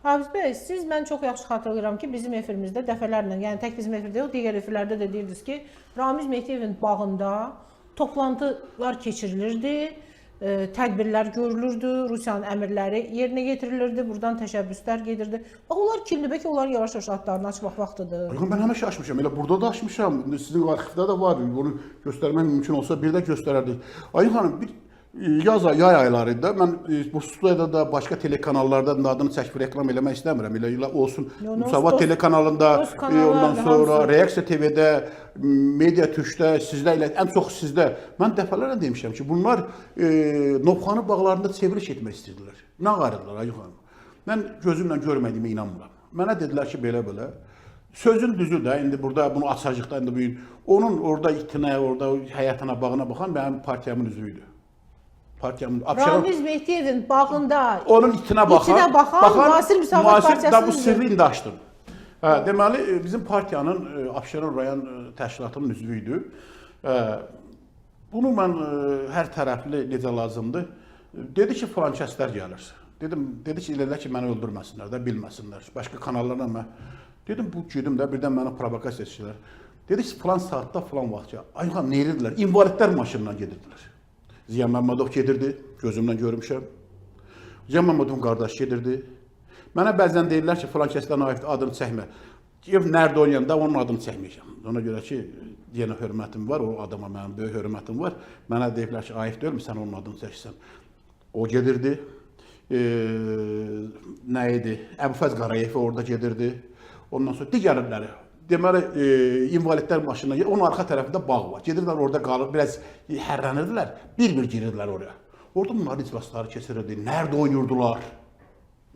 Hafiz bəy, siz mən çox yaxşı xatırlayıram ki, bizim efirimizdə dəfələrlə, yəni tək bizim efirdə yox, digər efirlərdə də deyirdiniz ki, Ramiz Mehdiyevin bağında toplantılar keçirilirdi, tədbirlər görülürdü, Rusiyanın əmrləri yerinə yetirilirdi, buradan təşəbbüslər gedirdi. Bax, onlar kimdir? Bəlkə onların yavaş-yavaş adlarını açmaq vaxtıdır. Yox, mən həmişə açmışam. Elə burada da açmışam. İndi sizin arxivdə də var. Bunu göstərmək mümkün olsa bir də göstərərdik. Ayın xanım, bir yaz yay aylarında mən bu studiyada da başqa telekanallarda da adını çəkib reklam eləmək istəmirəm. Elə olsun. Müsavat telekanalında, ondan sonra hamısı. Reaksiya TV-də, Media Türkdə, sizdə ilə ən çox sizdə. Mən dəfələrlə demişəm ki, bunlar Novxanı bağlarında çevriliş etmək istəyirdilər. Nə qarırdılar Ayın xanım? Mən gözümlə görmədiyimə inanmıram. Mənə dedilər ki, belə-belə. Sözün düzü də indi burada bunu açacaq da indi bu gün. Onun orada itinə, orada həyatına, bağına baxan mənim partiyamın üzvü idi. Partiyamın Abşeron Ramiz Mehdiyevin bağında onun itinə baxan, Müasir Müsavat Partiyasının da bu sirri indi açdım. Hə, deməli bizim partiyanın Abşeron rayon təşkilatının üzvü idi. Bunu mən hər tərəfli necə lazımdır. Dedi ki, filan kəslər gəlir. Dedim, dedi ki, elə ki məni öldürməsinlər də, bilməsinlər. Başqa kanallarla mən dedim bu gedim də birdən mənə provokasiya etdilər. Dedi ki, filan saatda filan vaxt. Ay xanım, nə edirdilər? İnvalidlər maşınla gedirdilər. Ziya Məmmədov gedirdi, gözümlə görmüşəm. Ziya Məmmədovun qardaşı gedirdi. Mənə bəzən deyirlər ki, filan kəsdən adını çəkmə. Ev nərdə oynayanda onun adını çəkməyəcəm. Ona görə ki, yenə hörmətim var, o adama mənim böyük hörmətim var. Mənə deyiblər ki, ayıb deyilmi sən onun adını çəksən. O gedirdi. Nə idi? Əbufəz Qarayev orada gedirdi. Ondan sonra digərləri. Deməli, invalidlər maşınına, onun arxa tərəfində bağ var. Gedirdilər orada qalıb, biraz hərlənirdilər, bir-bir girirdilər oraya. Orada bunların iclasları keçirirdi. Nərdə oynayırdılar?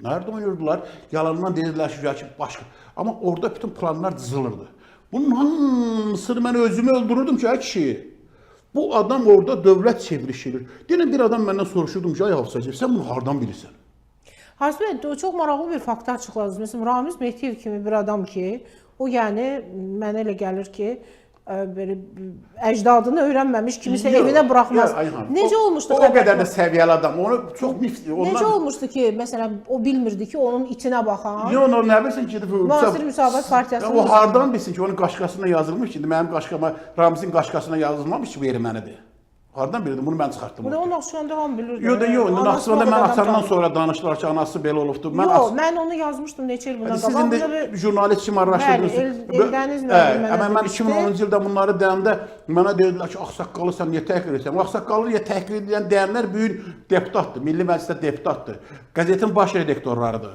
Nərdə oynayırdılar? Yalandan deyirdilər ki, başqa. Amma orada bütün planlar cızılırdı. Bunun hamısını mən özümü öldürürdüm ki, ay kişi. Bu adam orada dövlət çevriliş edir. Deyirəm, bir adam məndən soruşurdum ki, ay Hafız Hacıyev, sən bunu hardan bilirsən? Hafiz bəy, çox maraqlı bir faktı açıqladınız. Məsələn, Ramiz Mehdiyev kimi bir adam ki, o yəni mənə elə gəlir ki, belə əcdadını öyrənməmiş kimisə evinə buraxmaz. Necə olmuşdu? O qədər də səviyyəli adam. Onu çox mif. Ondan... Necə olmuşdu ki, məsələn, o bilmirdi ki, onun itinə baxan. Yox, o nə bilsin ki, Müasir Müsavat Partiyasının. O hardan bilsin ki, onun qaşqasına yazılmış ki, indi mənim qaşqama, Ramizin qaşqasına yazılmamış ki, bu ermənidir. Hardan bilirdim? Bunu mən çıxartdım. Burada o Naxçıvanda hamı bilirdi. Yox, yox, Naxçıvanda mən açandan sonra danışdılar ki, anası belə olubdu. Yox, mən onu yazmışdım neçə il bundan qabaq. Siz indi jurnalist kimi araşdırdınız. Bəli, Eldəniz müəllim mənə demişdi. Mən 2010-cu ildə bunları deyəndə mənə dedilər ki, ağsaqqalı sən niyə təhqir edirsən? Ağsaqqalı niyə təhqir edən deyənlər bu gün deputatdır, Milli Məclisdə deputatdır. Qəzetin baş redaktorlarıdır.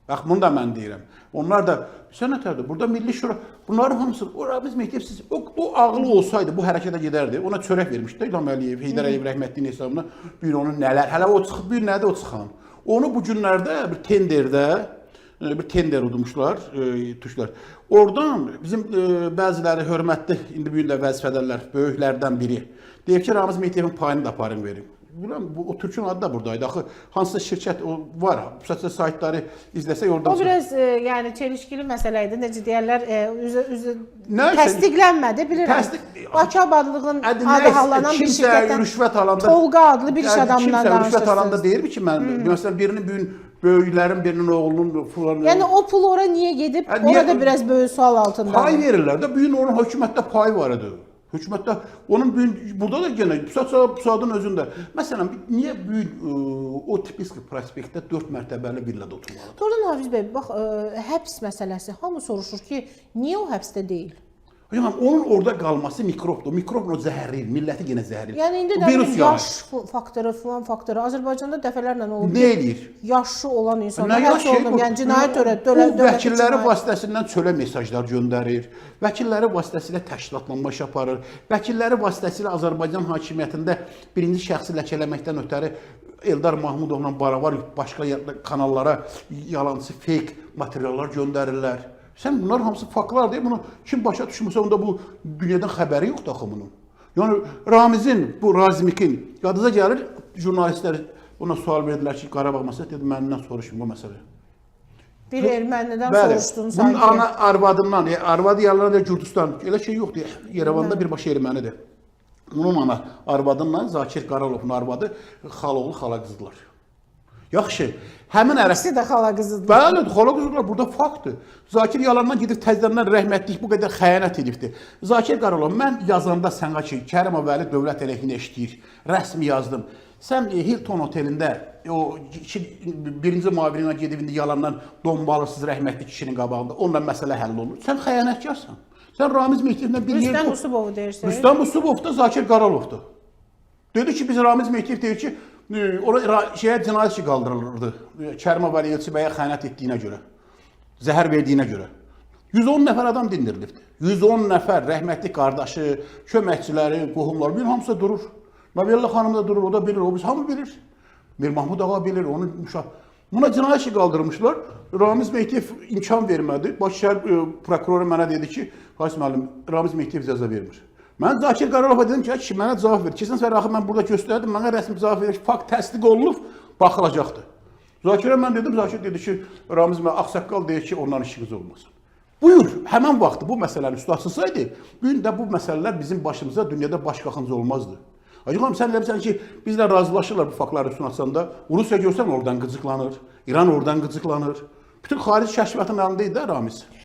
Bax, bunu da mən deyirəm. Onlar da, sən nətərdir, burada Milli Şura, bunların hamısı, o Ramiz Mehdiyev, siz, o ağlı olsaydı bu hərəkətə gedərdi, ona çörək vermişdi İlham Əliyev, Heydər Əliyev rəhmətliyin hesabına bir onun nələr, hələ o çıxıb, bir nədir o çıxan. Onu bu günlərdə bir tenderdə, bir tender udmuşlar, türklər. Oradan bizim bəziləri hörmətli, indi bu gün də vəzifədərlər, böyüklərdən biri. Deyib ki, Ramiz Mehdiyevin payını da aparın verin. Bilirəm, o türkün adı da buradaydı. Axı hansısa şirkət o var. Sosial saytları izləsək oradan. O biraz yəni çelişkili məsələ idi. Necə deyərlər, üzə təsdiqlənmədi, bilirəm. Bakı Abadlığın adı hallanan bir şirkətdən rüşvət alanda Tolqa adlı bir iş adamından danışırsınız. Kimsə rüşvət alanda deyirmi ki, mən məsələn birinin bu gün böyüklərin birinin oğlunun filan. Yəni o pul ora niyə gedib? Orada biraz böyük sual altında. Pay verirlər də. Bu gün onun hökumətdə payı var idi. Hökumətdə onun bu gün burada da yenə Pusadın özündə. Məsələn, niyə bu gün o Tipiski prospektdə 4 mərtəbəli villada oturmalıdır? Doğrudan Hafiz bəy, bax həbs məsələsi hamı soruşur ki, niyə o həbsdə deyil? Yəni onun orada qalması mikrobdur. Mikrob o zəhərləyir, milləti yenə zəhərləyir. Yəni indi də yaş faktoru, filan faktoru Azərbaycanda dəfələrlə olub. Nə eləyir? Yaşı olan insanlar həbs olunub, yəni cinayət törədir, dövlət vəkilləri vasitəsindən çölə mesajlar göndərir. Vəkilləri vasitəsilə təşkilatlanma iş aparır. Vəkilləri vasitəsilə Azərbaycan hakimiyyətində birinci şəxsi ləkələməkdən ötəri Eldar Mahmudovla beraber başqa kanallara yalancı fake materiallar göndərirlər. Sən bunlar hamısı faktlardır. Bunu kim başa düşmüsə onda bu dünyadan xəbəri yoxdur axı bunun. Yəni Ramizin, bu Razmikin yadınıza gəlir, jurnalistlər ona sual verdilər ki, Qarabağ məsələsi, dedi məndən soruşun bu məsələ. Bir ermənidən soruşdun sanki. Bunun ana arvadından, arvadı yerlərdə Gürcüstan, elə şey yoxdur. Yerevanda birbaşa ermənidir. Bunun ana arvadından Zakir Qaralovun arvadı xaloğlu xala qızdılar. Yaxşı, həmin ərəf İkisi də xala qızıdır. Bəli, xala qızılar burada faktdır. Zakir yalandan gedib təzədən rəhmətlik bu qədər xəyanət edibdi. Zakir Qaralov, mən yazanda sənə ki, Kərimov Vəli dövlət əleyhinə işləyir. Rəsmi yazdım. Sən Hilton otelində o iki, birinci müavininə gedib indi yalandan donbalısız rəhmətli kişinin qabağında onunla məsələ həll olunur. Sən xəyanətkarsan. Sən Ramiz Mehdiyevlə bir yerdə Rüstəm Usubovu deyirsiniz. Rüstəm Usubov da Zakir Qaralovdur. Dedi ki, biz Ramiz Mehdiyev deyir ki, ora şeyə cinayət işi qaldırılırdı. Kərimov Əli Elçi bəyə xəyanət etdiyinə görə. Zəhər verdiyinə görə. 110 nəfər adam dindirilibdi. 110 nəfər rəhmətli qardaşı, köməkçiləri, qohumları, bir hamısı da durur. Nabiyella xanım da durur, o da bilir, o biz hamı bilir. Mir Mahmud ağa bilir, onun uşaq. Buna cinayət işi qaldırmışlar. Ramiz Mehdiyev imkan vermədi. Baş şəhər prokuroru mənə dedi ki, Haris müəllim, Ramiz Mehdiyev icazə vermir. Mən Zakir Qaralova dedim ki, kişi mənə cavab ver. Keçən səfər axı mən burada göstərdim, mənə rəsmi cavab verir ki, fakt təsdiq olunub, baxılacaqdır. Zakirə mən dedim, Zakir dedi ki, Ramiz müəllim, ağsaqqal deyir ki, ondan işiniz olmasın. Buyur, həmən vaxtı bu məsələnin üstü açılsaydı, bu gün də bu məsələlər bizim başımıza dünyada baş qaxıncı olmazdı. Hacı xanım, sən elə bilirsən ki, bizlə razılaşırlar bu faktların üstünü açanda. Rusiya görsən oradan qıcıqlanır, İran oradan qıcıqlanır. Bütün xarici kəşfiyyatın əlində idi də Ramiz.